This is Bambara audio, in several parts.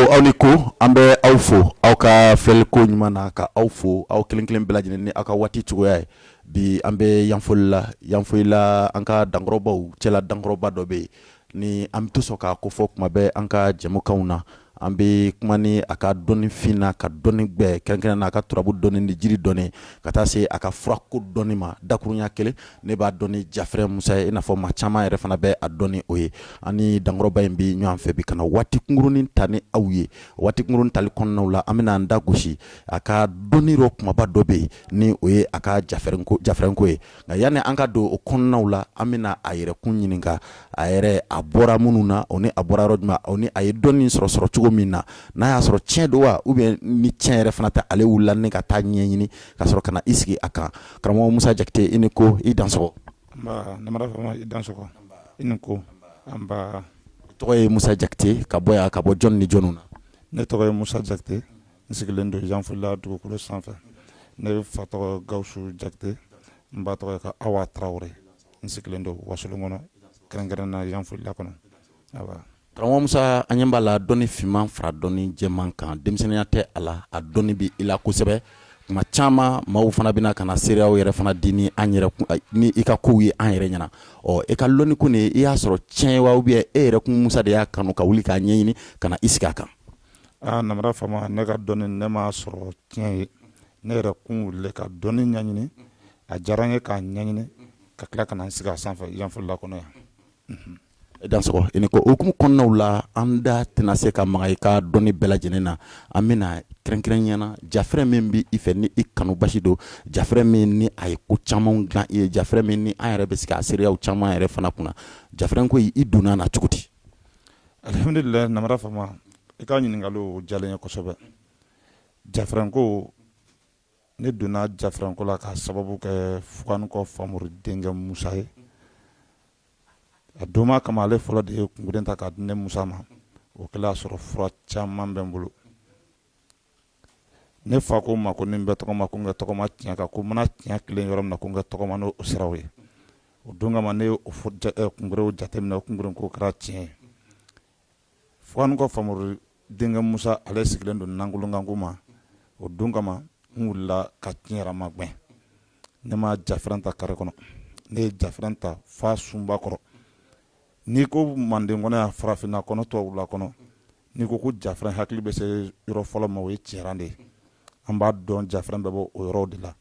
Balimaw, aw ni ko. An bɛ aw fo aw ka filɛliko ɲuman na, ka aw fo aw kelen kelen bɛɛ lajɛlen ni aw ka waati cogoya ye. Bi, an bɛ Yanfolila. Yanfolila, an ka dankɔrɔbaw cɛla, dankɔrɔba dɔ bɛ yen ni an bɛ to sɔn k'a kofɔ kuma bɛɛ an ka jɛmukanw na. An bɛ kuma ni a ka dɔnnifin na, ka dɔnni gbɛ, kɛrɛnkɛrɛn na a ka turabu dɔnni ni jiri dɔnni, ka taa se a ka furako dɔnni ma. Dakurunya kelen, ne b'a dɔn ni Jafɛrɛ Musa ye, i n'a fɔ maa caman yɛrɛ fana bɛ a dɔn ni o ye. An ni dankɔrɔba in bɛ ɲɔgɔn fɛ bi ka na waati kunkurunnin ta ni aw ye. Waati kunkurunnin tali kɔnɔnaw la, an bɛna an da gosi a ka dɔnni rɔ. Kumaba dɔ bɛ yen ni o ye a ka jafɛrɛnko ye. Nka yanni an ka don o kɔnɔnaw la, an bɛna a yɛrɛkun ɲininka, a yɛrɛ a bɔra minnu na, o ni a bɔra yɔrɔ jumɛn, o ni a ye dɔnni sɔrɔ cogo min na, n'a y'a sɔrɔ tiɲɛ don wa, ou bien ni tiɲɛ yɛrɛ fana tɛ, ale wulila ni ka taa ɲɛɲini ka sɔrɔ ka na i sigi a kan. Karamɔgɔ Musa Jakite, i ni ko, i dansɔgɔ. I dansɔgɔ, i ni ko, nba. Tɔgɔ ye Musa Jakite, ka bɔ yan, ka bɔ jɔn ni jɔn na? Ne tɔgɔ ye Musa Jakite, n sigilen don Yanfolila dugukolo sanfɛ. Ne fa tɔgɔ Gawusu Jakite, n ba tɔgɔ ka Awa Tarawele. N sigilen don Wasolon kɔnɔ, kɛrɛnkɛrɛn na Yanfolila kɔnɔ. Karamɔgɔ Musa, an ɲɛ b'a la, dɔnni finman fara dɔnni jɛman kan, denmisɛnninya tɛ a la, a dɔnni bɛ i la kosɛbɛ. Tuma caman, maaw fana bɛna ka na seereyaw yɛrɛ fana di ni an yɛrɛ ni i ka kow ye an yɛrɛ ɲɛna. Ɔ, e ka lɔnni ko nin, i y'a sɔrɔ tiɲɛ wa, ou bien e yɛrɛ kun Musa de y'a kanu ka wuli k'a ɲɛɲini ka na i sigi a kan? Aa, namara faama, ne ka dɔnni, ne m'a sɔrɔ tiɲɛ ye. Ne yɛrɛ kun wulila ka dɔnni ɲɛɲini. A diyara n ye k'a ɲɛɲini, ka tila ka na n sigi a sanfɛ Yanfolila kɔnɔ yan. I dansɔgɔ, i ni ko. Hukumu kɔnɔnaw la, an da tɛna se ka maga i ka dɔnni bɛɛ lajɛlen na. An bɛna kɛrɛnkɛrɛnya na jafɛrɛ min bɛ i fɛ ni i kanu basi don, jafɛrɛ min ni a ye ko caman dilan i ye, jafɛrɛ min ni an yɛrɛ bɛ sigi a seereyaw caman yɛrɛ fana kunna. Jafɛrɛ ko, i donna na cogo di? Alihamudulila, namara faama, i ka ɲininkali diyalen ye kosɛbɛ. Jafɛrɛnko, ne donna jafɛrɛnko la k'a sababu kɛ Fuganikɔ Famori denkɛ Musa ye. A donma kama, ale fɔlɔ de ye kunkuren ta k'a di ne Musa ma. O kɛlen y'a sɔrɔ fura caman bɛ n bolo. Ne fa ko n ma ko ni n bɛ tɔgɔma, ko n ka tɔgɔma tiɲɛ kan, ko n mana tiɲɛ tilen yɔrɔ min na, ko n ka tɔgɔma n'o siraw ye. O don kama, ne ye o kunkurenw jateminɛ, o kunkuren ko kɛra tiɲɛ ye. Fuganikɔ Famori denkɛ Musa, ale sigilen don Nankolonkanko ma. O don kama, n wulila ka tiɲɛ magɛn. Ne ma jafɛrɛn ta kare kɔnɔ, ne ye jafɛrɛn ta fa sunba kɔrɔ. N'i ko manden kɔnɔ yan, farafinna kɔnɔ, tubabula kɔnɔ, n'i ko ko jafɛrɛn, hakili bɛ se yɔrɔ fɔlɔ ma, o ye Cɛran de ye. An b'a dɔn jafɛrɛn bɛ bɔ o yɔrɔw de la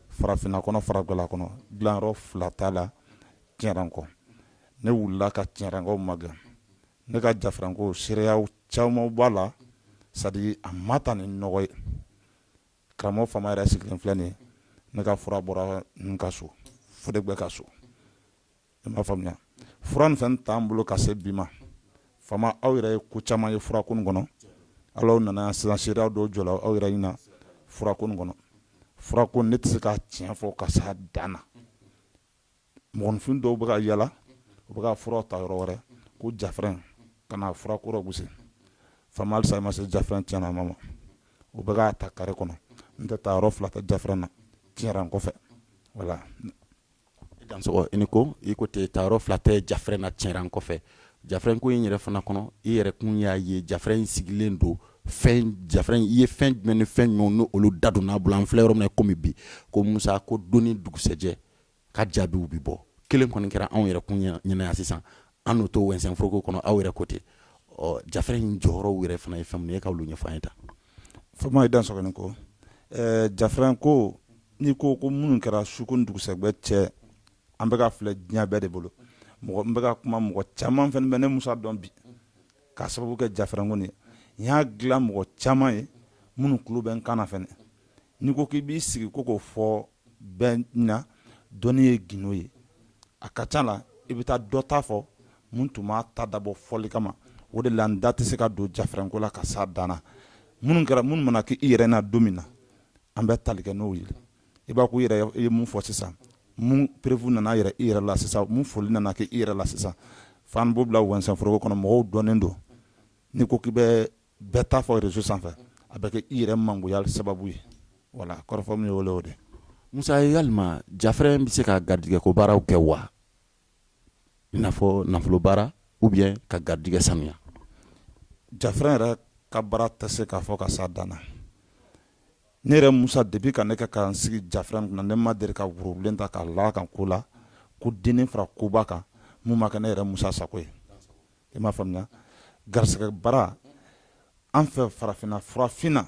farafinna kɔnɔ, faragwɛla kɔnɔ. Dilanyɔrɔ fila t'a la Cɛran kɔ. Ne wulila ka Cɛrankaw magɛn. Ne ka jafɛrɛnko, seereya caman b'a la, c'est-à-dire a ma ta ni nɔgɔ ye. Karamɔgɔ faama yɛrɛ sigilen filɛ nin ye, ne ka fura bɔra n ka so, Fodegbe ka so. I m'a faamuya, fura nin fɛn t'an bolo ka se bi ma. Faama, aw yɛrɛ ye ko caman ye furako nin kɔnɔ. Ala nana sisan, seereya dɔw jɔla aw yɛrɛ ɲɛna furako nin kɔnɔ. Furako, ne tɛ se ka tiɲɛ fɔ ka s'a dan na. Mɔgɔninfin dɔw bɛ ka yala, u bɛ ka fura ta yɔrɔ wɛrɛ ko jafɛrɛn, ka na fura kɔrɔ gosi. Faama, halisa i ma se jafɛrɛn tiɲɛna ma. U bɛ k'a ta kare kɔnɔ, n tɛ taa yɔrɔ fila tɛ jafɛrɛn na Cɛran kɔfɛ, voilà. I dansɔgɔ, i ni ko. I ko ten, taa yɔrɔ fila tɛ jafɛrɛn na Cɛran kɔfɛ. Jafɛrɛn ko in yɛrɛ fana kɔnɔ, i yɛrɛ kun y'a ye jafɛrɛn in sigilen don fɛn, jafɛrɛn i ye fɛn jumɛn ni fɛn jumɛn ni olu da donna a bolo? An filɛ yɔrɔ min na komi bi, ko Musa ko don ni dugusɛjɛ ka jaabiw bɛ bɔ. Kelen kɔni kɛra anw yɛrɛ kun ɲɛna yan sisan, an n'o to wɛnsɛn foroko kɔnɔ, aw yɛrɛ ko ten. Ɔ, jafɛrɛn in jɔyɔrɔw yɛrɛ fana ye fɛn min ye, e ka olu ɲɛfɔ an ye tan. Faama, i dansɔgɔ, ko jafɛrɛn ko, n'i ko ko minnu kɛra su ko ni dugusɛgbɛ cɛ, an bɛ ka filɛ diɲɛ bɛɛ de bolo. Mɔgɔ n bɛ ka kuma, mɔgɔ caman fɛn bɛ ne Musa dɔn bi k'a sababu kɛ jafɛrɛnko nin ye. N y'a dilan mɔgɔ caman ye minnu tulo bɛ n kan na fɛnɛ. N'i ko k'i b'i sigi ko k'o fɔ bɛɛ na, dɔnni ye gindo ye. A ka ca la, i bɛ taa dɔ ta fɔ mun tun b'a ta dabɔ fɔli kama. O de la, n da tɛ se ka don jafɛrɛnko la ka s'a dan na. Minnu kɛra, minnu mana kɛ i yɛrɛ na don min na, an bɛ tali kɛ n'o ye. I b'a ko i yɛrɛ i ye mun fɔ sisan, mun preuve nana yɛrɛ i yɛrɛ la sisan, mun foli nana kɛ i yɛrɛ la sisan, f'an b'o bila wɛnsɛn foroko kɔnɔ. Mɔgɔw dɔnnen don. N'i ko k'i bɛ bɛɛ ta fɔ réseau sanfɛ, a bɛ kɛ i yɛrɛ mangoya sababu ye. Voilà, kɔrɔfɔ min ye o de. Musa, yalima jafɛrɛn bɛ se ka garijɛgɛ ko baaraw kɛ wa, i n'a fɔ nafolo baara ou bien ka garijɛgɛ sanuya? Jafɛrɛn yɛrɛ. ka baara tɛ se k'a fɔ ka s'a dan na. Ne yɛrɛ Musa, depuis ka ne kɛ ka n sigi jafɛrɛn kunna, ne ma deli ka worobilen ta k'a la kan ko la ko dennin fara koba kan mun ma kɛ ne yɛrɛ Musa sago ye. I m'a faamuya? Garisɛgɛ bara an fɛ farafinna, furafinna,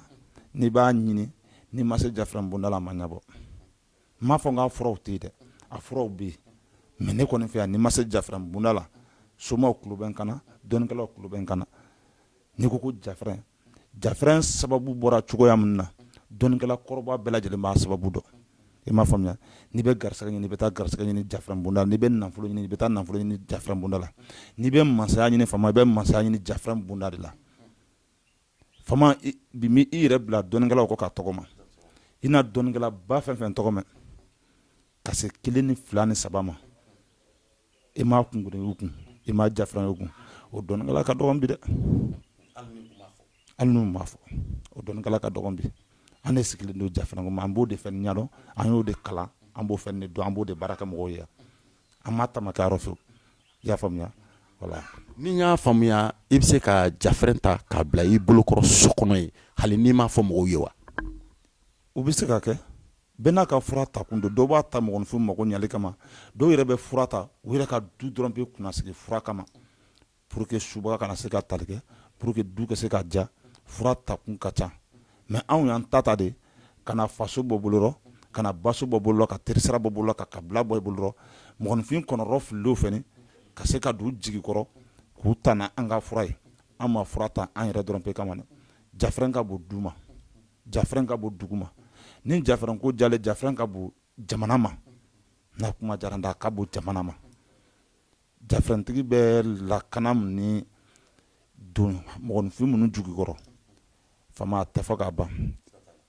n'i b'a ɲini, n'i ma se jafɛrɛn bonda la, a ma ɲɛbɔ. N m'a fɔ n k'a furaw tɛ yen dɛ, a furaw bɛ yen, mais ne kɔni fɛ yan, n'i ma se jafɛrɛn bonda la, somaw tulo bɛ n kan na, dɔnnikɛlaw tulo bɛ n kan na. N'i ko ko jafɛrɛn, jafɛrɛn sababu bɔra cogoya min na, dɔnnikɛla kɔrɔba bɛɛ lajɛlen b'a sababu dɔn. I m'a faamuya? N'i bɛ garisɛgɛ ɲini, i bɛ taa garisɛgɛ ɲini jafɛrɛn bonda la. N'i bɛ nafolo ɲini, i bɛ taa nafolo ɲini jafɛrɛn bonda la. N'i bɛ masaya ɲini, faama, i bɛ masaya ɲini jafɛrɛn bonda de la. Faama bi i yɛrɛ bila dɔnnikɛlaw kɔ ka tɔgɔ ma, i na dɔnnikɛla ba fɛn fɛn tɔgɔ mɛn ka se kelen ni fila ni saba ma, i m'a kunkurunin y'u kun, i m'a jafɛrɛn y'u kun, o dɔnnikɛla ka dɔgɔn bi dɛ. Hali n'u m'a fɔ, o dɔnnikɛla ka dɔgɔn bi. An de sigilen don jafɛrɛn ko ma, an b'o de fɛn ɲɛdɔn, an y'o de kalan, an b'o fɛn de dɔn, an b'o de baara kɛ mɔgɔw ye. An m'a tama kɛ yɔrɔ fiyewu. I y'a faamuya? Voilà. Ni n y'a faamuya, i bɛ se ka jafɛrɛn ta k'a bila i bolokɔrɔ so kɔnɔ yen, hali n'i m'a fɔ mɔgɔw ye wa? O bɛ se ka kɛ. Bɛɛ n'a ka fura ta kun don. Dɔw b'a ta mɔgɔninfin mago ɲali kama, dɔw yɛrɛ bɛ fura ta u yɛrɛ ka du dɔrɔn bɛ kunnasigi fura kama, pour que subaga kana se ka tali kɛ, pour que du ka se ka diya. Fura ta kun ka ca, mais anw y'an ta ta de ka na faso bɔ bolo rɔ, ka na baso bɔ bolo rɔ, ka terisira bɔ bolo rɔ, ka kabila bɔ bolo rɔ, mɔgɔninfin kɔnɔrɔ fililenw fɛnɛ ka se ka don jigi kɔrɔ k'u ta an ka fura ye. An ma fura ta an yɛrɛ dɔrɔn pe kama dɛ. Jafɛrɛn ka bon du ma, jafɛrɛn ka bon dugu ma. Ni jafɛrɛn ko jalen, jafɛrɛn ka bon jamana ma. N'a kuma diyara n da, a ka bon jamana ma. Jafɛrɛntigi bɛ lakana min ni don mɔgɔninfin minnu jigi kɔrɔ, faama, a tɛ fɔ k'a ban.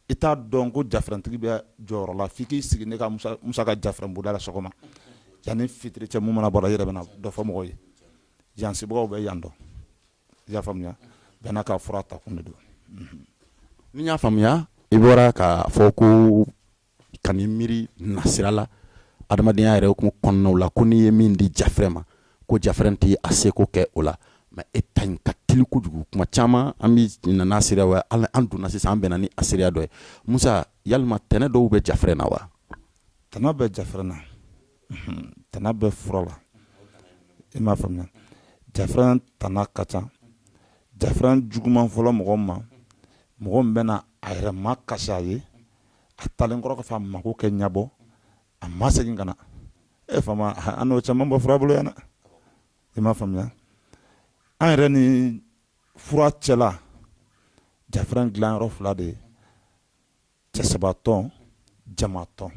I t'a dɔn ko jafɛrɛntigi bɛ jɔyɔrɔ la f'i k'i sigi ne ka Musa ka jafɛrɛn bonda la sɔgɔma yanni fitiri cɛ. Mun mana bɔra, i yɛrɛ bɛna dɔ fɔ mɔgɔw ye. Yan sibagaw bɛ yan dɔn. I y'a faamuya? Bɛɛ n'a ka fura ta kun de don. Ni n y'a faamuya, i bɔra k'a fɔ ko ka n'i miiri nasira la adamadenya yɛrɛ hukumu kɔnɔnaw la, ko n'i ye min di jafɛrɛn ma, ko jafɛrɛn tɛ a seko kɛ o la. Mais e ta in ka teli kojugu. Kuma caman an bɛ na n'a seereya ye, an donna sisan, an bɛnna ni a seereya dɔ ye. Musa, yalima tɛnɛ dɔw bɛ jafɛrɛn na wa? Tɛnɛ bɛ jafɛrɛn na, tɛnɛ bɛ fura la. I m'a faamuya? Jafɛrɛn tana ka ca. Jafɛrɛn juguman fɔlɔ mɔgɔ ma, mɔgɔ min bɛna a yɛrɛ ma kasi a ye, a talen kɔrɔ k'a fɔ a mako kɛ ɲɛbɔ, a ma segin ka na. E faama, an n'o caman bɔ fura bolo yan dɛ. I m'a faamuya? An yɛrɛ ni fura cɛla, jafɛrɛn dilanyɔrɔ fila de ye: cɛ saba tɔn, jama tɔn.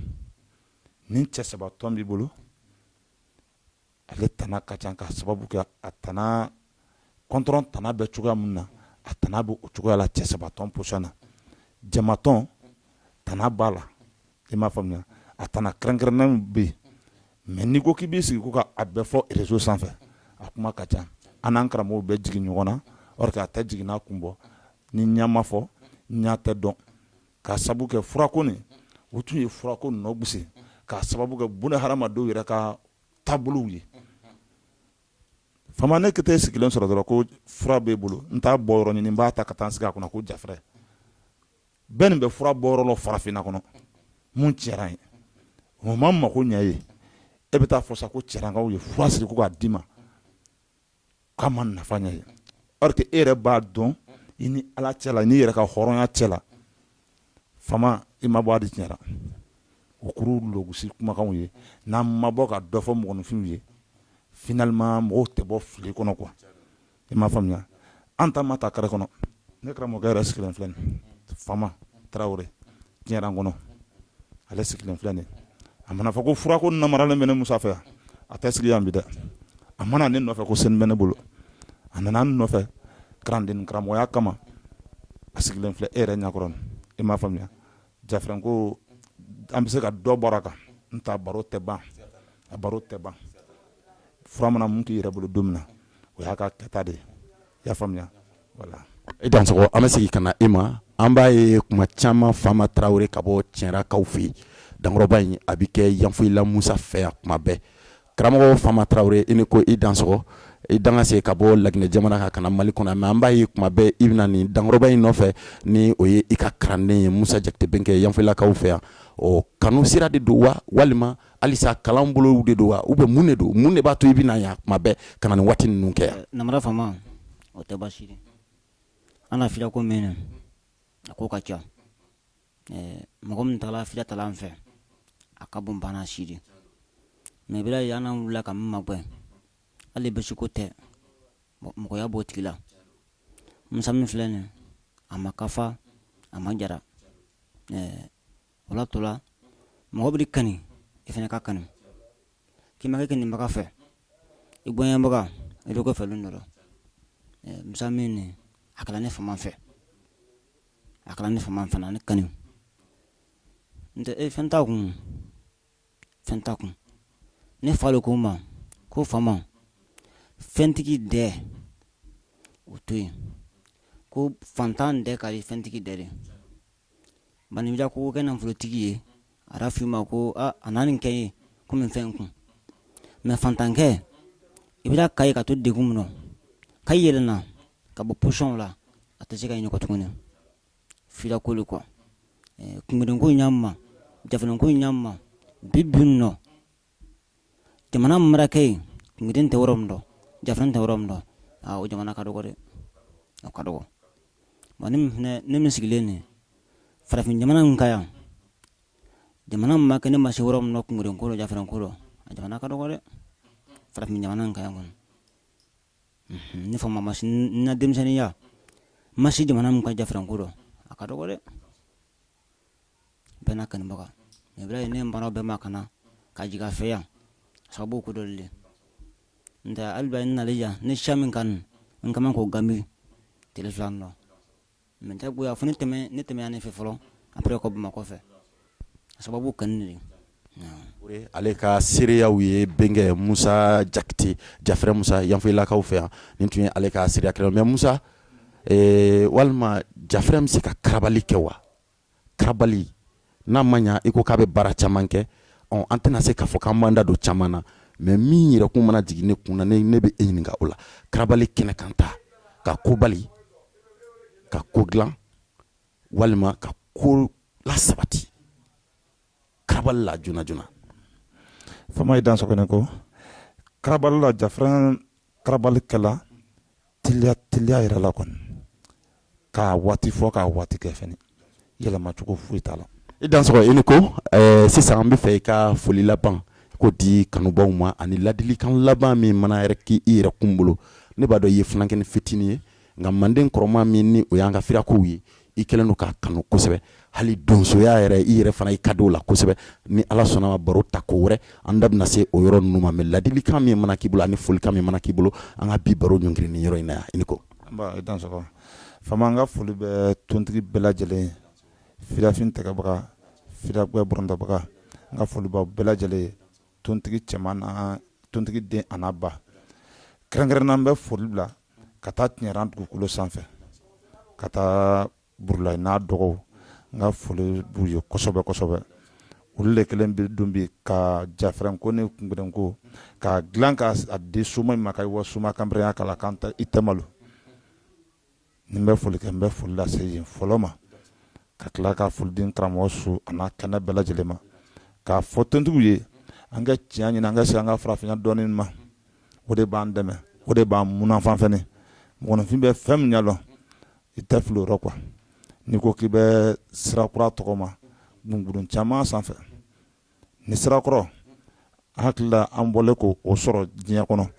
Ni cɛ saba tɔn b'i bolo, ale tana ka ca, k'a sababu kɛ a tana kɔntɔrɔn tana bɛ cogoya min na, a tana bɛ o cogoya la cɛ saba tɔn position na. Jama tɔn tana b'a la. I m'a faamuya? A tana kɛrɛnkɛrɛnnen bɛ yen, mais n'i ko k'i b'i sigi ko ka a bɛɛ fɔ réseau sanfɛ, a kuma ka ca. An n'an karamɔgɔw bɛ jigin ɲɔgɔn na, or que a tɛ jigin n'a kun bɔ. Ni ɲɛ ma fɔ, ɲɛ tɛ dɔn, k'a sababu kɛ furako nin, u tun ye furako nɔ gosi k'a sababu kɛ buna hadamadenw yɛrɛ ka taabolow ye. Faama, ne tɛ sigilen sɔrɔ dɔrɔn ko fura b'e bolo, n t'a bɔ yɔrɔ ɲini, n b'a ta ka taa n sigi a kunna ko jafɛrɛ. Bɛɛ nin bɛ fura bɔ yɔrɔ la farafinna kɔnɔ mun cɛra ye, o ma mako ɲɛ ye. E bɛ taa fɔ sa ko cɛrankaw ye fura siri ko k'a d'i ma, k'a ma nafa ɲɛ ye, or que e yɛrɛ b'a dɔn i ni Ala cɛ la, n'i yɛrɛ ka hɔrɔnya cɛ la. Faama, i ma bɔ a di tiɲɛ o kuru lɔgosi kumakanw ye. N'an ma bɔ ka dɔ fɔ mɔgɔninfinw ye, finalement mɔgɔw tɛ bɔ fili kɔnɔ quoi. I m'a faamuya? An ta ma ta kare kɔnɔ. Ne karamɔgɔkɛ yɛrɛ sigilen filɛ nin, Faama Tarawele, tiɲɛ kɔnɔ, ale sigilen filɛ nin. A mana fɔ ko furako namaralen bɛ ne Musa fɛ yan, a tɛ sigi yan bi dɛ. A mana ne nɔfɛ ko seni bɛ ne bolo, a nana n nɔfɛ kalanden karamɔgɔya kama, a sigilen filɛ e yɛrɛ ɲɛkɔrɔ. I m'a faamuya? Jafɛrɛn ko an bɛ se ka dɔ bɔra kan n ta baro tɛ ban, a baro tɛ ban. Fura mana mun k'i yɛrɛ bolo don min na, o y'a ka kɛta de ye. I y'a faamuya? Voilà. I dansɔgɔ. An bɛ segin ka na e ma. An b'a ye kuma caman, Faama Tarawele ka bɔ Cɛnrakaw fɛ yen, dankɔrɔba in, a bɛ kɛ Yanfolila Musa fɛ yan kuma bɛɛ. Karamɔgɔ Faama Tarawele, i ni ko, i dansɔgɔ. I danga se ka bɔ Laginɛ jamana kan ka na Mali kɔnɔ, mais an b'a ye kuma bɛɛ i bɛ na nin dankɔrɔba in nɔfɛ, ni o ye i ka kalanden ye Musa Jakite Benkɛ Yanfolilakaw fɛ yan. Ɔ, kanu sira de don wa, walima halisa kalan bolow de don wa, ou bien mun de don? Mun de b'a to i bɛ na yan kuma bɛɛ ka na nin waati ninnu kɛ yan? Namara faama, o tɛ baasi ye. An na fira ko min a ko ka ca. Mɔgɔ min taara fira ta an fɛ, a ka bon banna si de. Mais bila an wulila ka min magɛn, hali basi ko tɛ, mɔgɔya b'o tigi la. Musa min filɛ nin, a ma kafa, a ma jara. O la to la, mɔgɔ bɛ kanu, i fana ka kanu. K'i ma kɛ kanibaga fɛ, i bonyabaga, i dɔgɔ fɛ dɔ. Musa min nin, a kɛla ne faama fɛ, a kɛla ne faama fana ne kanu. N tɛ fɛn t'a kun, fɛn t'a kun. Ne fa de ko n ma ko faama, fɛntigi dɛ, o to yen, ko fantan dɛ ka di fɛntigi dɛ de. Bani bɛ ko kɛ nafolotigi ye, a y'a f'i ma ko aa, a na nin kɛ ye komi fɛn kun. Mais fantankɛ, i bɛna ka ye ka to degun min na, ka yɛlɛnna ka bɔ position la, a tɛ se ka ɲinɛ kɔ tuguni. Fira ko de quoi, kunberenko ɲa ma, jafalenko ɲa ma. Bi bi nɔ, jamana mara kɛ yen, kunberen tɛ yɔrɔ min dɔn, jafalen tɛ yɔrɔ min dɔn, aa, o jamana ka dɔgɔ dɛ, o ka dɔgɔ. Bon, ne min sigilen nin farafin jamana in ka yan, jamana min ma kɛ ne ma se yɔrɔ min dɔn kunberen ko dɔ, jafalen ko dɔ, a jamana ka dɔgɔ dɛ, farafin jamana in ka yan kɔni. Ne fa ma n na denmisɛnninya ma se jamana min ka jafalen ko dɔ, a ka dɔgɔ dɛ. Bɛɛ n'a kanubaga. Mais bila ne baara bɛɛ ma ka na ka jigin a fɛ yan, sababu ko dɔ de. N tɛ hali n nalen yan, ne siya min kan n ka k'o gambi tile 2 nɔ. Mais jagoya fo ne tɛmɛ ne tɛmɛ ne fɛ fɔlɔ, après ka Bamakɔ fɛ, sababu kanu de. Ale ka seereyaw ye Benkɛ Musa Jakite, Jafɛrɛ Musa, Yanfolilakaw fɛ yan. Nin tun ye ale ka seereya kɛnɛ. Mais Musa, walima Jafɛrɛ bɛ se ka karabali kɛ wa? Karabali n'a ma ɲa i ko k'a bɛ baara caman kɛ, ɔ, an tɛna se k'a fɔ k'an b'an da don caman na, mais min yɛrɛ kun mana jigin ne kun na, ne bɛ e ɲininka o la. Karabali kɛnɛ kan ta, ka ko bali, ka ko dilan, walima ka ko lasabati karabali la joona joona? Faama, i dansɔgɔ. Ko karabali la, Jafɛrɛ karabali kɛla teliya teliya yɛrɛ la kɔni, k'a waati fɔ, k'a waati kɛ fɛnɛ, yɛlɛmacogo foyi t'a la. I dansɔgɔ, i ni ko. Sisan an bɛ fɛ i ka foli laban ko di kanubaw ma, ani ladilikan laban min mana yɛrɛ k'i i yɛrɛ kun bolo. Ne b'a dɔn i ye funankɛni fitinin ye, nka manden kɔrɔma min ni o y'an ka firakow ye, i kɛlen don k'a kanu kosɛbɛ. Hali donsoya yɛrɛ, i yɛrɛ fana i ka di o la kosɛbɛ. Ni Ala sɔnna ma, baro ta ko wɛrɛ, an da bɛna se o yɔrɔ ninnu ma. Mais ladilikan min mana k'i bolo ani folikan min mana k'i bolo, an ka bi baro ɲɔngiri nin yɔrɔ in na yan. I ni ko. I dansɔgɔ faama. An ka foli bɛ tontigi bɛɛ lajɛlen, firafin tɛgɛbaga, firagbɛ bɔrɔntɔbaga, n ka foli b'aw bɛɛ lajɛlen ye, tontigi cɛman na, tontigi den a n'a ba. Kɛrɛnkɛrɛnna, n bɛ foli bila ka taa Tiɲɛran dugukolo sanfɛ, ka taa Burulayi n'a dɔgɔw, n ka foli b'u ye kosɛbɛ kosɛbɛ. Olu de kelen bɛ dun bi ka jafɛrɛnko ni kunberenko k'a dilan k'a di soma in ma, ka wa soma kanperenya k'a la, k'an tɛ i tɛ malo. Ni n bɛ foli kɛ, n bɛ foli lase yen fɔlɔ ma, ka tila ka foli di karamɔgɔ su a n'a kɛnɛ bɛɛ lajɛlen ma, k'a fɔ tontigiw ye, an ka tiɲɛ ɲini, an ka segin an ka farafinya dɔɔnin ma. O de b'an dɛmɛ, o de b'an munafan fɛnɛ. Mɔgɔninfin bɛ fɛn min ɲɛdɔn, i tɛ fili o rɔ quoi. N'i ko k'i bɛ sira kura tɔgɔma gungun caman sanfɛ, ni sira kɔrɔ, an hakili la, an bɔlen ko o sɔrɔ diɲɛ kɔnɔ,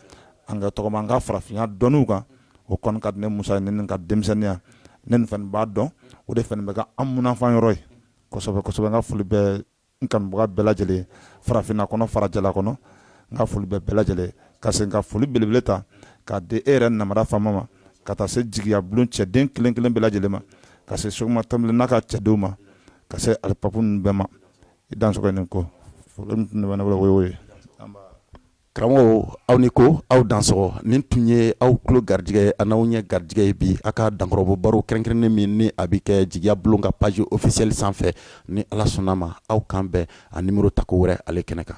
an ka tɔgɔma an ka farafinya dɔnniw kan, o kɔni ka di ne Musa ye. Ne ka denmisɛnninya, ne nin fɛnɛ b'a dɔn, o de fɛnɛ bɛ ka an munafan yɔrɔ ye kosɛbɛ kosɛbɛ. N ka foli bɛ n kanubaga bɛɛ lajɛlen, farafinna kɔnɔ, farajɛla kɔnɔ, n ka foli bɛ bɛɛ lajɛlen. Ka segin ka foli belebele ta k'a di e yɛrɛ Namara faama ma, ka taa se jigiya bulon cɛden kelen kelen bɛɛ lajɛlen ma, ka se Sogoma Tɔnbili n'a ka cɛdenw ma, ka se alipapu ninnu bɛɛ ma. I dansɔgɔ, nin ko foli min tun bɛ ne bolo, o y'o ye. Karamɔgɔw, aw ni ko, aw dansɔgɔ. Nin tun ye aw tulo garijɛgɛ a n'aw ɲɛ garijɛgɛ ye bi, a ka dankɔrɔbɔ baro kɛrɛnkɛrɛnnen min ni a bɛ kɛ Jigiya Bulon ka page officielle sanfɛ. Ni Ala sɔnna ma, aw kan bɛn a numéro tako wɛrɛ ale kɛnɛ kan.